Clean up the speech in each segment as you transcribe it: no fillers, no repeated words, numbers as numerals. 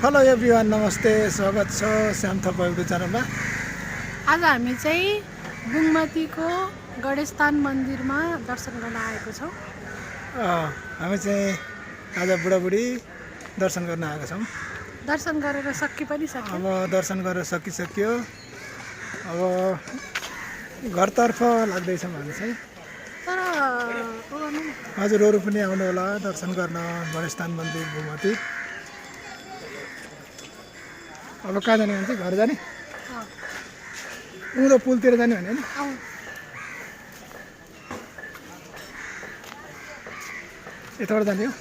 Hello everyone, नमस्ते, स्वागत छ श्याम थापाको च्यानलमा। आज हामी चाहिँ बुङमतीको गणेशस्थान मन्दिरमा दर्शन गर्न आएको छौँ। हामी चाहिँ आज बुढाबुढी दर्शन गर्न आएका छौँ। दर्शन गरेर सकि पनि सक्यो। अब दर्शन गरेर सकिसक्यो। अब घरतर्फ लाग्दैछौँ हामी चाहिँ। तर हजुरहरू पनि आउनु होला दर्शन गर्न गणेशस्थान मन्दिर बुङमती। अब कहाँ जाने भन्छ? घर जाने? उँधो पुलतिर जाने भने नि? यताबाट जाने हो?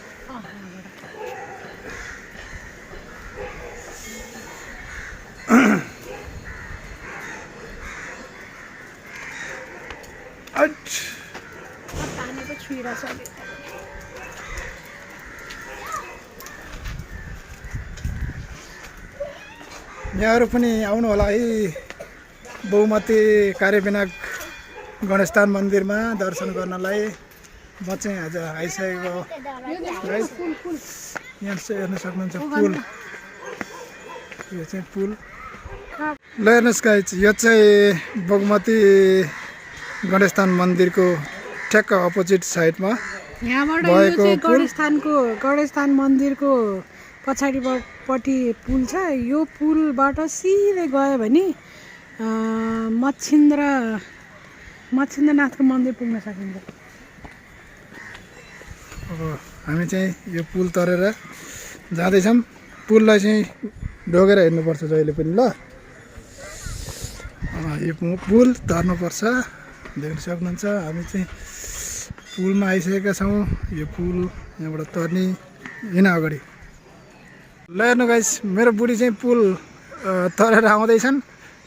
पानीको छुइरहेछ अहिले। यहाँहरू पनि आउनु होला है बुङमती कार्यविनायक गणेशस्थान मन्दिरमा दर्शन गर्नलाई। म चाहिँ आज आइसकेको गाइस। यहाँ चाहिँ हेर्न सक्नुहुन्छ पुल। यो चाहिँ पुल ल हेर्नुहोस् गाइस, यो चाहिँ बुङमती गणेशस्थान मन्दिरको ठ्याक्क अपोजिट साइडमा यहाँबाट गणेशस्थान मन्दिरको पछाडिपट्टि पुल छ। यो पुलबाट सिधै गयो भने मच्छिन्द्रनाथको मन्दिर पुग्न सकिन्छ। अब हामी चाहिँ यो पुल तरेर जाँदैछौँ। पुललाई चाहिँ ढोगेर हेर्नुपर्छ जहिले पनि ल। यो पुल तर्नुपर्छ, देख्न सक्नुहुन्छ। हामी चाहिँ पुलमा आइसकेका छौँ। यो पुल यहाँबाट तर्ने हिँड अगाडि। ल हेर्नु गाइस, मेरो बुढी चाहिँ पुल तरेर आउँदैछन्।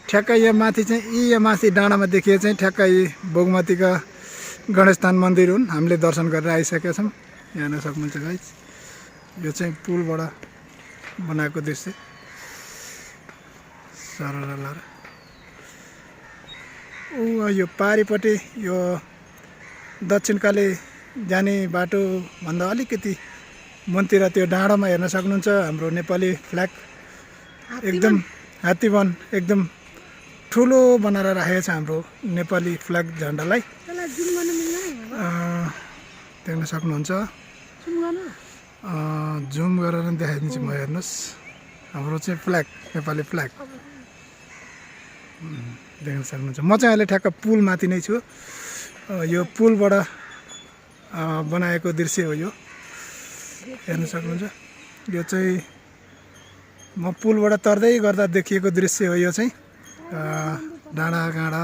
ठ्याक्कै यहाँ माथि चाहिँ यहाँ माथि डाँडामा देखिए चाहिँ ठ्याक्कै बुङमतीका गणेशस्थान मन्दिर हुन्। हामीले दर्शन गरेर आइसकेका छौँ। यहाँ हेर्न सक्नुहुन्छ गाइस, यो चाहिँ पुलबाट बनाएको दृश्य। सरर यो पारिपट्टि यो दक्षिणकाली जाने बाटोभन्दा अलिकति मनतिर त्यो डाँडामा हेर्न सक्नुहुन्छ हाम्रो नेपाली फ्ल्याग एकदम हात्तीवन एकदम ठुलो बनाएर राखेको छ हाम्रो नेपाली फ्ल्याग झन्डालाई। देख्न सक्नुहुन्छ। जुम गरेर देखाइदिन्छु म। हेर्नुहोस् हाम्रो चाहिँ फ्ल्याग, नेपाली फ्ल्याग देख्न सक्नुहुन्छ। म चाहिँ अहिले ठ्याक्क पुल माथि नै छु। यो पुलबाट बनाएको दृश्य हो यो। हेर्न सक्नुहुन्छ। यो चाहिँ म पुलबाट तर्दै गर्दा देखिएको दृश्य हो। यो चाहिँ डाँडाकाँडा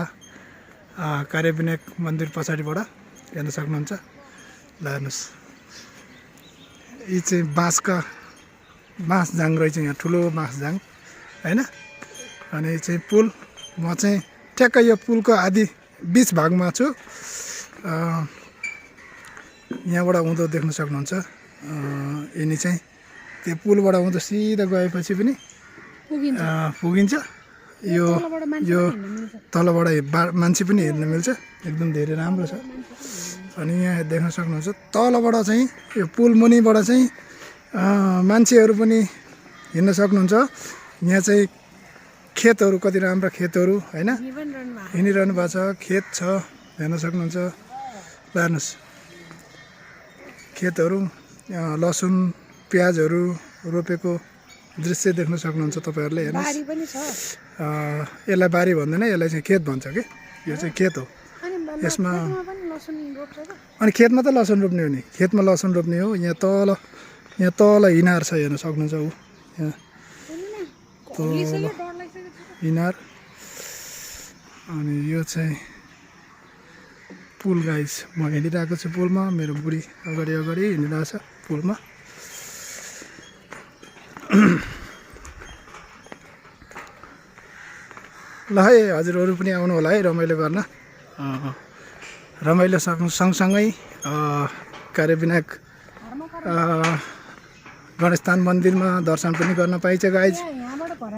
कार्यविनायक मन्दिर पछाडिबाट हेर्न सक्नुहुन्छ। ल हेर्नुहोस्, यी चाहिँ बाँसझाङ रहेछ, यहाँ ठुलो बाँसझाङ होइन। अनि यो चाहिँ पुल, म चाहिँ ठ्याक्कै यो पुलको आधी बिच भागमा छु। यहाँबाट उँधो देख्न सक्नुहुन्छ। यिनी चाहिँ त्यो पुलबाट उँधो सिधा गएपछि पनि पुगिन्छ। यो तलबाट मान्छे पनि हेर्न मिल्छ, एकदम धेरै राम्रो छ। अनि यहाँ देख्न सक्नुहुन्छ तलबाट चाहिँ यो पुल मुनिबाट चाहिँ मान्छेहरू पनि हिँड्न सक्नुहुन्छ। यहाँ चाहिँ खेतहरू, कति राम्रा खेतहरू होइन हिँडिरहनु भएको छ। खेत छ, हेर्न सक्नुहुन्छ। ल हेर्नुहोस्, खेतहरू, लसुन प्याजहरू रोपेको दृश्य देख्न सक्नुहुन्छ तपाईँहरूले। हेर्नुहोस्, यसलाई बारी भन्दैन, यसलाई चाहिँ खेत भन्छ कि। यो चाहिँ खेत हो। यसमा अनि खेतमा त लसुन रोप्ने हो नि, खेतमा लसुन रोप्ने हो। यहाँ तल हिनार छ, हेर्न सक्नुहुन्छ। ऊ यहाँ तल हिनार। अनि यो चाहिँ पुल गाइस, म हिँडिरहेको छु पुलमा। मेरो बुढी अगाडि हिँडिरहेको छ पुलमा। ल है, हजुरहरू पनि आउनु होला है रमाइलो गर्न। रमाइलो सँगसँगै कार्यविनायक गणेशस्थान मन्दिरमा दर्शन पनि गर्न पाइन्छ गाइज।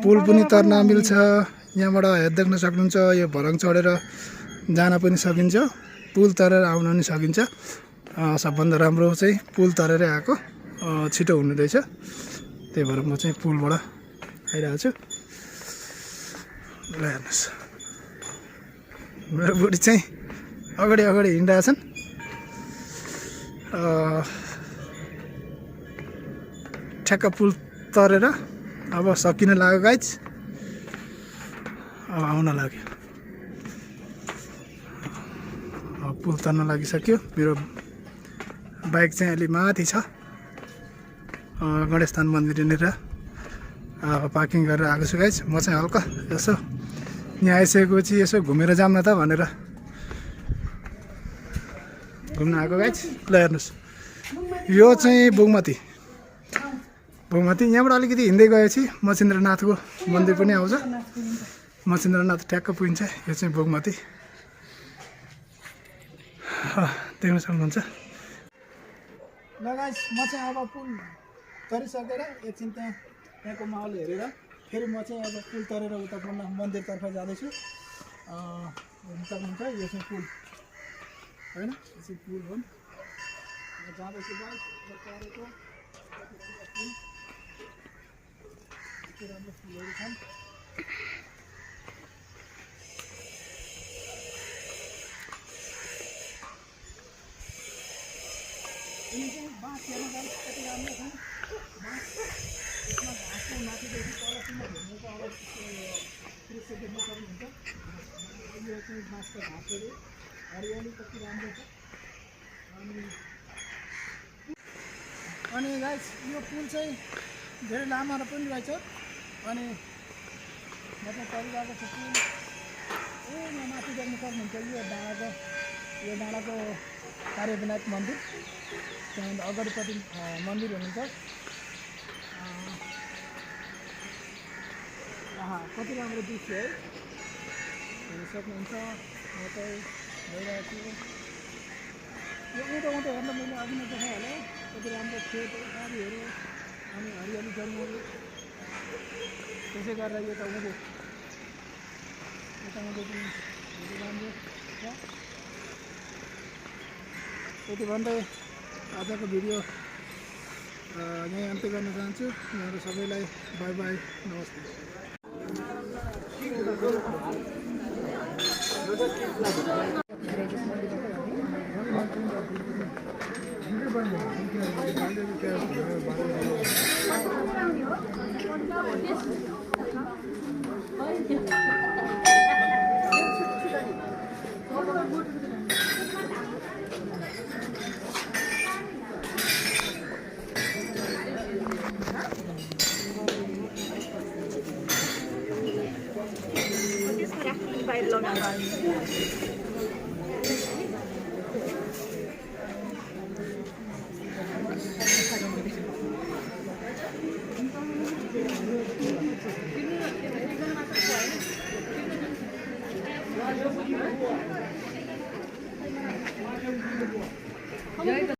पुल पनि तर्न मिल्छ। यहाँबाट देख्न सक्नुहुन्छ, यो भरङ चढेर जान पनि सकिन्छ, पुल तरेर आउन पनि सकिन्छ। सबभन्दा राम्रो चाहिँ पुल तरेरै आएको छिटो हुने रहेछ। त्यही भएर म चाहिँ पुलबाट आइरहेको छु। ल हेर्नुहोस्, मेरो बुढी चाहिँ अगाडि हिँडिरहेछन्। ठ्याक्क पुल तरेर अब सकिन लाग्यो गाइज, अब आउन लाग्यो। पुल तर्न लागिसक्यो। मेरो बाइक चाहिँ अलि माथि छ, गणेशस्थान मन्दिरनिर पार्किङ गरेर आएको छु गाइज। म चाहिँ हल्का यसो यहाँ आइसकेपछि यसो घुमेर जाऊँ न त भनेर घुम्न आएको गाइज। ल हेर्नुहोस्, यो चाहिँ बुगमती। यहाँबाट अलिकति हिँड्दै गएपछि मच्छिन्द्रनाथको मन्दिर पनि आउँछ। मच्छिन्द्रनाथ ठ्याक्क पुगिन्छ। यो चाहिँ बुगमती देख्न सक्नुहुन्छ। ल गाइस, म चाहिँ अब पुल तरिसकेर एकछिन त्यहाँको माहौल हेरेर फेरि म चाहिँ अब पुल तरेर उता मन्दिरतर्फ जाँदैछु। हेर्न सक्नुहुन्छ, यो चाहिँ पुल होइन, यो चाहिँ पुल हो। जाँदैछु गाइस, तरेको राम्रो फुलहरू छन्। यिनी चाहिँ बाँस हेर्न गाइस कति राम्रो छ। यसमा घाँसको माथिदेखि तलसम्म हेर्नुको अब दृश्य देख्न सक्नुहुन्छ। यो चाहिँ बाँसको घाँसहरू, हरियाली कति राम्रो छ। अनि गाइस, यो पुल चाहिँ धेरै लामो पनि रहेछ। अनि म चाहिँ तरिरहेको छु पुल। यहाँ माथि देख्न सक्नुहुन्छ, यो डाँडाको कार्यविनायक मन्दिर। त्यहाँदेखि अगाडिपट्टि मन्दिर हुनुहुन्छ। कति राम्रो दृश्य है, हेर्न सक्नुहुन्छ। म चाहिँ गइरहेको छु। यो उँधो हेर्न मैले अघि नै देखाइहालेँ, कति राम्रो खेत बारीहरू अनि हरियाली जङ्गल। त्यसै गरेर यो त उँधो पनि धेरै राम्रो छ। त्यति भन्दै आजको भिडियो यहीँ अन्त्य गर्न चाहन्छु। यहाँहरू सबैलाई बाई बाई, नमस्ते। बाहिर लगाएर Thank you.